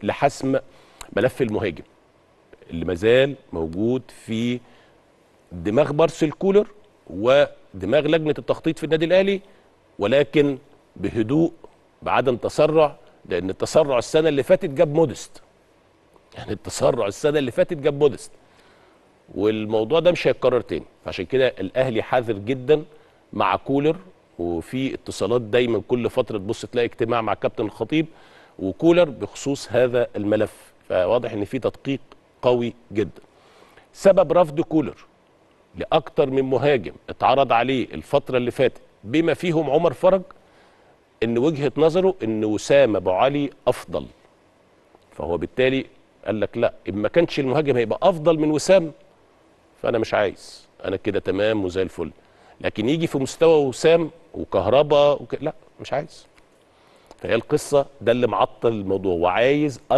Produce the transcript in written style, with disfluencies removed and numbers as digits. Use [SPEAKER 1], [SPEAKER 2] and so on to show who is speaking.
[SPEAKER 1] لحسم ملف المهاجم اللي مازال موجود في دماغ مارسيل كولر ودماغ لجنة التخطيط في النادي الاهلي، ولكن بهدوء بعدم تسرع، لان التسرع السنة اللي فاتت جاب مودست. يعني التسرع السنة اللي فاتت جاب مودست، والموضوع ده مش هيتكرر تاني. فعشان كده الاهلي حذر جدا مع كولر، وفي اتصالات دايما كل فترة تبص تلاقي اجتماع مع كابتن الخطيب وكولر بخصوص هذا الملف. فواضح ان في تدقيق قوي جدا. سبب رفض كولر لاكتر من مهاجم اتعرض عليه الفترة اللي فاتت بما فيهم عمر فرج، ان وجهه نظره ان وسام ابو علي افضل، فهو بالتالي قال لك لا، ان ما كانش المهاجم هيبقى افضل من وسام فانا مش عايز، انا كده تمام وزي الفل. لكن يجي في مستوى وسام وكهربا لا مش عايز. فهي القصة ده اللي معطل الموضوع، وعايز